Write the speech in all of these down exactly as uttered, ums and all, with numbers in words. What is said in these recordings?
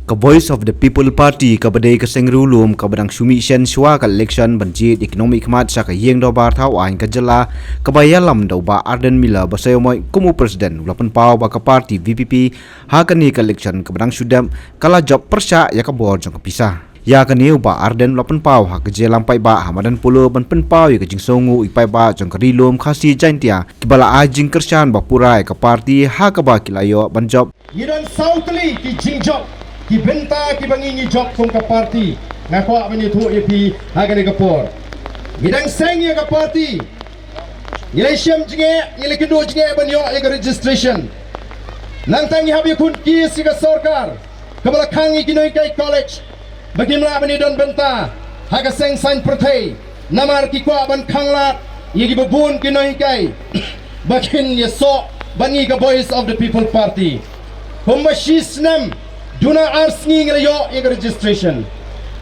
Ka Voice of the People Party kaba dei ka seng riewlum kaba dang shu mih shen shuwa ka election ban jied ïa ki nongmihkhmat sha ka ïing dorbar thaw aiñ ka jylla, kaba ïalam da u Bah Ardent Miller Basaiawmoit kum u president, u la pynpaw ba ka party V P P ha kane ka election kaba dang shu dep ka la jop pyrshah ïa ka bor jong ka pisa. Ïa kane u Bah Ardent u la pynpaw ha ka jingïalam paidbah ha madan Polo ban pynpaw ïa ka jingsngewnguh ïa ki paidbah jong ka Ri Lum Khasi Jaiñtia kiba la ai jingkyrshan ba pura ïa ka party ha kaba ki la ïoh ban jop. Ngi don saw tylli ki jingjop ki bynta kiba ngi ngi jop kum ka party. Nga kwah ban ïathuh ïa phi ha kane ka por. Ngi dang seng ïa ka party. Ngi la shem jingeh, ngi la kynduh jingeh ban ïoh ïa ka registration. Nangta ngi hap ïakhun case ïa ka sorkar kaba la khang ïa ki nonghikai college ba kim lah ban ïadon bynta ha ka seng saiñ pyrthei, namar ki kwah ban khanglad ïa kiba bun ki nonghikai ba kin ïasoh bad ngi ka Voice of the People Party. Kumba shi snem duna ar sngi ngi la ïoh ïa ka registration.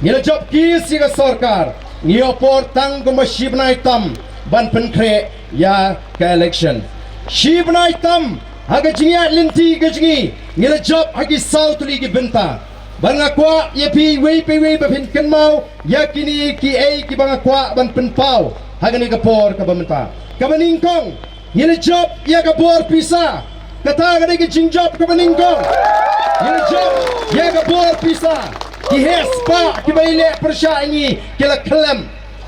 Ngi la jop case ïa ka sorkar, ngi ïoh por tang kumba shi bnai tam ban pynkhreh ïa ka election. Shi bnai tam ha ka jingïaid lynti ka jong ngi, ngi la jop ha ki saw tylli ki bynta. Bad nga kwah ïa phi iwei pa iwei ba phin kynmaw ïa kine kiei kiba nga kwah ban pynpaw ha kane ka por kaba mynta. Kaba nyngkong, ngi la jop ïa ka bor pisa. Kata ka dei ka jingjop kaba nyngkong. Ngi la jop ïa ka bor pisa. Ki heh spah kiba ïaleh pyrshah ïa ngi ki la khlem.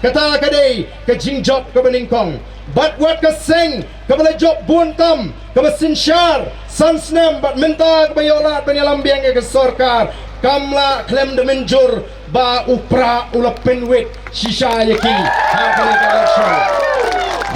Kata ka dei ka jingjop kaba nyngkong. Bad wat ka seng kaba la jop bun tam, kaba synshar san snem bad mynta kaba ïoh lad ban ïalam biang ïa ka sorkar, kam lah khlem da mynjur ba u prah u la pynwit shisha ïa ki ha kane ka election.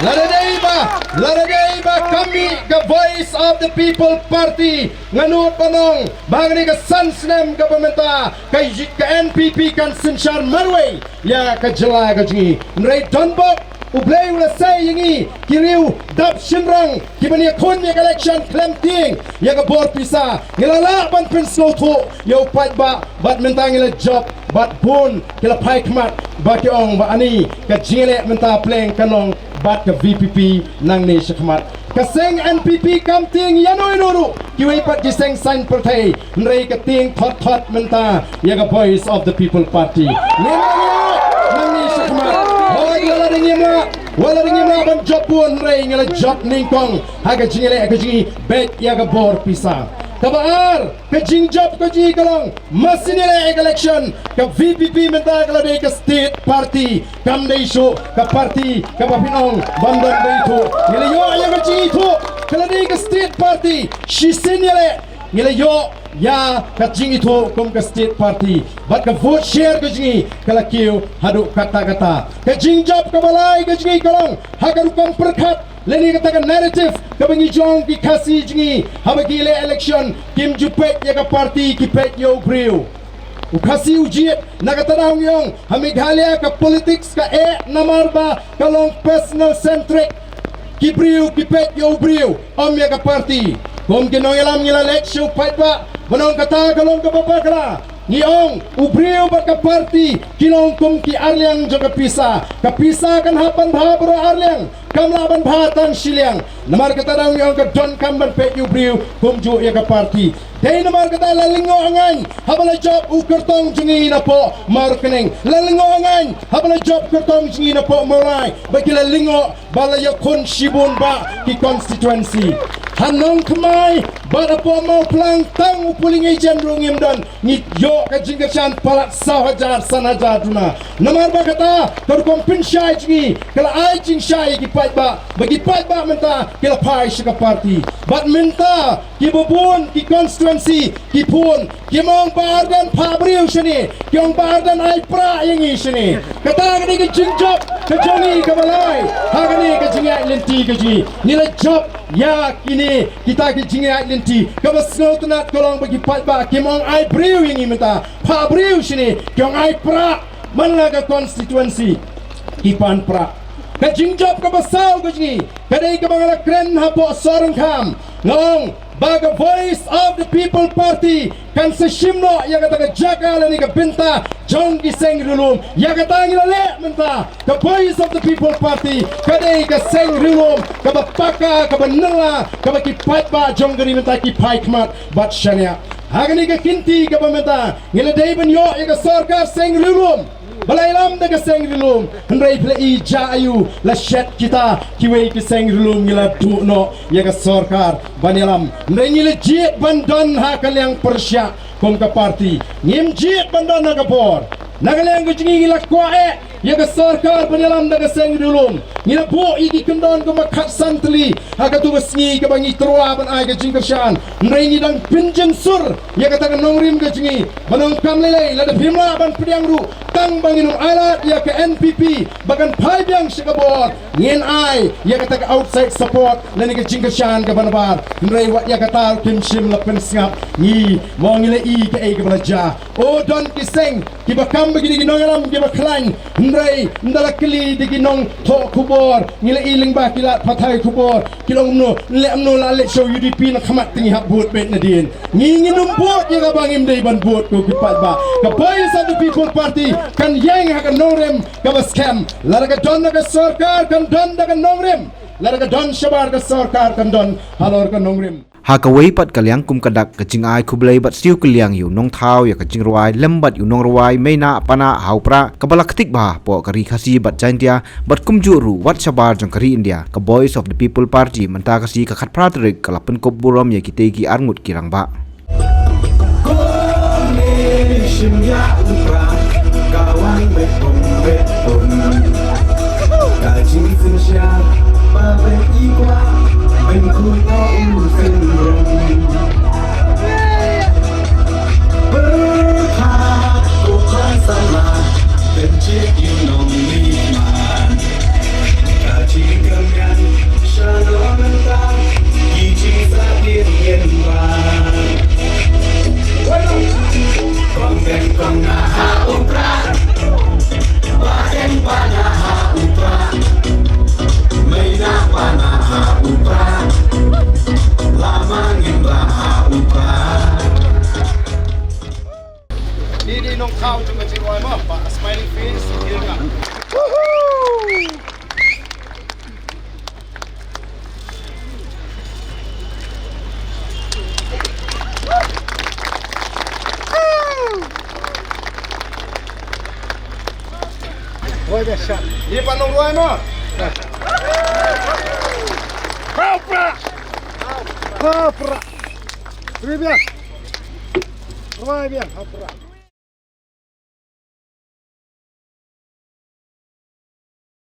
Lada dei ba, lada dei ba ka mih ka Voice of the People Party, nga nud ban ong ba ha kane ka san snem kaba mynta ka, ka N P P kan synshar marwei ïa ka jylla ka jong ngi. Hynrei donbok, U Blei u la sei ïa ngi ki riew dap shynrang kiban ïakhun ïa ka election khlem tieng ïa ka bor pisa. Ngi la lah ban pynsngewthuh ïa u paidbah bad mynta ngi la jop bad bun ki la phai khmat ba ki ong ba ani ka jingïaleh mynta pleng ka nong bad ka V P P nangne shakhmat. Ka seng N P P kam tieng ïano ïano ruh kiwei pat ki seng saiñ pyrthei, hynrei ka tieng thot thot mynta ïa ka Voice of the People Party. Ngim lah ïa nang ni shakhmat. Hooid, wat la dang ngim lah, wat la dang ngim lah ban jop bun, hynrei ngi la jop nyngkong ha ka jingïaleh ka jong ngi beit ïa ka bor pisa. Kaba ar, ka jingjop ka jong ngi ka long, ma sien ïaleh ïa ka election, ka V P P mynta ka la dei ka state party. Kam dei shuh ka party kaba phin ong bym don ba ithuh. Ngi la ïoh ïa ka jingithuh ka la dei ka state party. Shisien ïaleh ngi la ïoh ïa ka jingithuh kum ka state party. Bad ka vote share ka jong ngi ka la kiew haduh katta katta. Ka jingjop kaba lai ka jong ngi ka long ha ka rukom pyrkhat lane kata ka narrative kaba ngi jong ki Khasi jong ngi haba ki leh election kim ju peit ïa ka party, ki peit ïa u briew. U Khasi u jied, na kata daw ngi ong ha Meghalaya ka politics ka eh namar ba ka long personal centric. Ki briew ki peit ïa u briew, ym ïa ka party. Kum ki nongïalam ngi la leit sha u paidbah ban ong kata ka long kaba bakla. Ngi ong u briew bad ka party ki long kum ki arliang jong ka pisa. Ka pisa kan hap ban bha baroh arliang, kam lah ban bha tang shiliang. Namar kata daw ngi ong ka donkam ban peit ïa u briew kumjuh ïa ka party. Dei namar kata la lyngngoh ngaiñ haba la jop u kyrtong jong ngi napoh Mawryngkneng. La lyngngoh ngaiñ haba la jop kyrtong jong ngi napoh Mawlai, ba ki la lyngngoh ba la ïakhun shibun bah ki constituency. Ha Nongkmai bad hapoh Mawphlang tang u polling agent ruh ngim don. Ngi ïoh ka jingkyrshan palat saw hajar san hajar duna. Namar ba kata ka rukom pynshai jong ngi ka la ai jingshai ïa ki paidbah, ba ki paidbah mynta ki la phai sha ka party. Bad mynta kiba bun ki constituency ki phone, kim ong Bah Ardent phah briew shane, ki ong Bah Ardent ai prah ïa ngi shane. Kata ka dei ka jingjop ka jong ngi kaba lai ha kane ka jingïaid lynti ka jong ngi. Ngi la jop ïa kine kita ki jingïaid lynti. Kaba sngewtynnat ka long ba ki paidbah kim ong ai briew ïa ngi mynta, phah briew shane, ki ong ai prah man la ka constituency. Ki pan prah. Ka jingjop kaba saw ka jong ngi ka dei kaba nga la kren hapoh Sohryngkham, nga ong ba ka Voice of the People Party kan sa shim noh ïa kata ka jaka lane ka bynta jong ki seng riewlum. Ïa kata ngi la leh mynta ka Voice of the People Party ka dei ka seng riewlum kaba paka, kaba nylla, kaba ki paidbah jong ka ri mynta ki phai khmat bad shaniah. Ha kane ka kynti kaba mynta ngi la dei ban ïoh ïa ka sorkar seng riewlum ba la ïalam da ka seng riewlum. Hynrei phi la i jia aiu la shet kita kiwei ki seng riewlum, ngi la duh noh ïa ka sorkar ban ïalam. Hynrei ngi la jied ban don ha ka liang pyrshah kum ka parti. Ngim jied ban don ha ka bor. Na ka liang ka jong ngi ngi la kwah eh ïa ka sorkar ban ïalam da ka seng riewlum. Ngi la buh ïa ki kyndon kumba khatsan tylli ha katu ka sngi kaba ngi tyrwa ban ai ka jingkyrshan. Hynrei ngi dang pynjin sur ïa kata ka nongrim ka jong ngi. Ba nang kam lei lei lada phim lah ban pdiang ruh, tang ba ngin ym ailad ïa ka N P P ba kan phai biang sha ka bor, ngin ai ïa kata ka outside support lane ka jingkyrshan kaba nabar. Hynrei wat ïa kata ruh kim shym la pynsngap. Ngi mo ngi la i kaei kaba la jia. O, don ki seng kiba kam ba ki dei ki nongïalam kiba khlaiñ. Hynrei ynda la kylli da ki nongthoh khubor, ngi la i lyngba ki lad pathai khubor, ki la ong kumno, leh kumno la leit sha U D P na khmat te ngi hap vote beit nadien. Ngi ngin ym vote ïa kaba ngim dei ban vote ko ki paidbah. Ka Voice of the People Party kan ïeng ha ka nongrim kaba skhem. Lada ka don da ka sorkar kan don da ka nongrim. Lada ka don shabar ka sorkar kan don halor ka nongrim. Ha kawei pat ka liang kum ka dak, ka jingai khublei bad siew kylliang ïa u nongthaw ïa ka jingrwai lem bad ïa u nongrwai Maina Pana ha u Prah kaba la ktik bha hapoh ka Ri Khasi bad Jaintia bad kumjuh ruh wat shabar jong ka ri India. Ka Voice of the People Party mynta ka sngi ka khatphra tarik ka la pynkup burom ïa kitei ki arngut ki rangbah. Kong ne shim ïa u Prah, ka wan beit pum beit pum. Ka jingsynshar ba beit i kwah, beit khuid noh u syndrome. Pyrkhat ko khang samla, beit jied ïa u nongmihman. Ka jingkyrmen sha nongmynta, ki jingsahdien ïen ba. Kong Deng Kong na ha u Prah, Bah Deng Bah na ha u Prah, Maina Bah na ha u Prah, Lama Ngin Bah ha u Prah. Ni dei nongthaw jong ka jingrwai mo, ba smiling face, ïa ka. Woohoo! Rwai biang sha. Ïa pat nongrwai mo. Ha u Prah. Ha u Prah. Rwai biang. Rwai biang ha u Prah.